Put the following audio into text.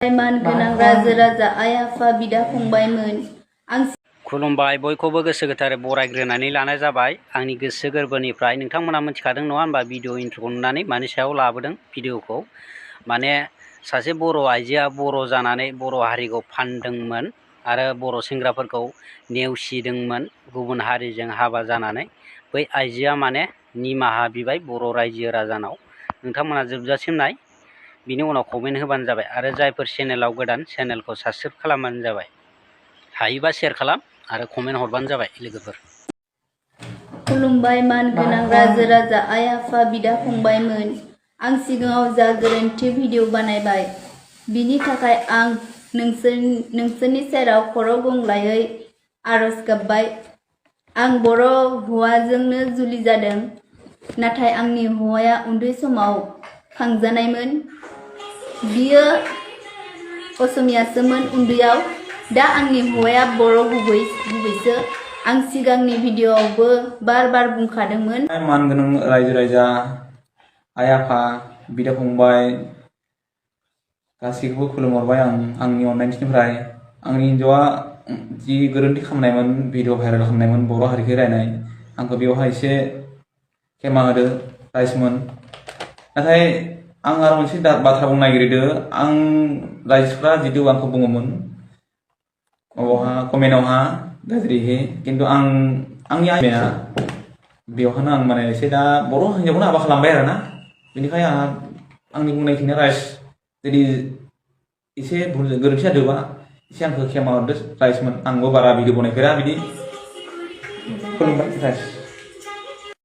मानगोनां रायजो राजा आइ आफा बिदा फंबायमोन आं खुलुमबाय बयखौबो गोसो गोथारै बरायग्रोनानै लानाय जाबाय आंनि गोसो गोरबोनिफ्राय नोंथांमोना मिथिखादों नङा होनबा भिडिअ इन्ट्र'खौ नुनानै मानि सायाव लाबोदों भिडिअखौ माने सासे बर' आइजोआ बर' जानानै बर' हारिखौ फानदोंमोन आरो बर' सेंग्राफोरखौ नेवसिदोंमोन गुबुन हारिजों हाबा जानानै बै आइजोआ माने निमाहा बिबाय बर' रायजो राजानाव नोंथांमोना जोबजासिम नाय बिनि उनाव कमेन्ट होबानो जाबाय आरो जायफोर चेनेलाव गोदान चेनेलखौ साबस्क्राइब खालामबानो जाबाय हायोबा शेयार खालाम आरो कमेन्ट हरबानो जाबाय लोगोफोर। खुलुमबाय मानगोनां रायजो राजा आइ आफा बिदा फंबायमोन आं सिगाङाव जा गोरोन्थि भिडिअ बानायबाय बिनि थाखाय आं नोंसोरनि सेराव खर' गंग्लायै आरज गाबबाय। आं बर' हौवाजोंनो जुलि जादों नाथाय आंनि हौवाया उन्दै समाव खांजानायमोन। बियो असमियासोमोन उन्दैयाव दा आंनि हौवाया बर' गुबैसो आं सिगांनि भिडिअआवबो बार बुंखादोंमोन। मानगोनां रायजो राजा आइ आफा बिदा फंबाय गासैखौबो खुलुमहरबाय आंनि अननायनिफ्राय आंनि हिन्जावआ जि गोरोन्थि खालामनायमोन भिडिअ भाइरेल खालामनायमोन बर' हारिखौ रायनाय आंखौ बेवहाय एसे खेमा होदो राइजमोन नाथाय आं आरो मोनसे बाथ्रा बुंनो नागिरदों आं राइजफ्रा जितु आंखौ बुङोमोन कमेन्टआवहा गाज्रिहै खिन्थु आंनि आइया बेवहायनो आं माने एसे दा बर' हिन्जावखौनो हाबा खालामबाय आरोना बेनिखाय आंनि बुंनायखिनिया राइज जुदि एसे गोरोन्थि जादोंबा एसे आंखौ खेमा हरदो राइजमोन आंबो बारा भिडिअ बनायफेरा बिदि खुलुमबाय राइज।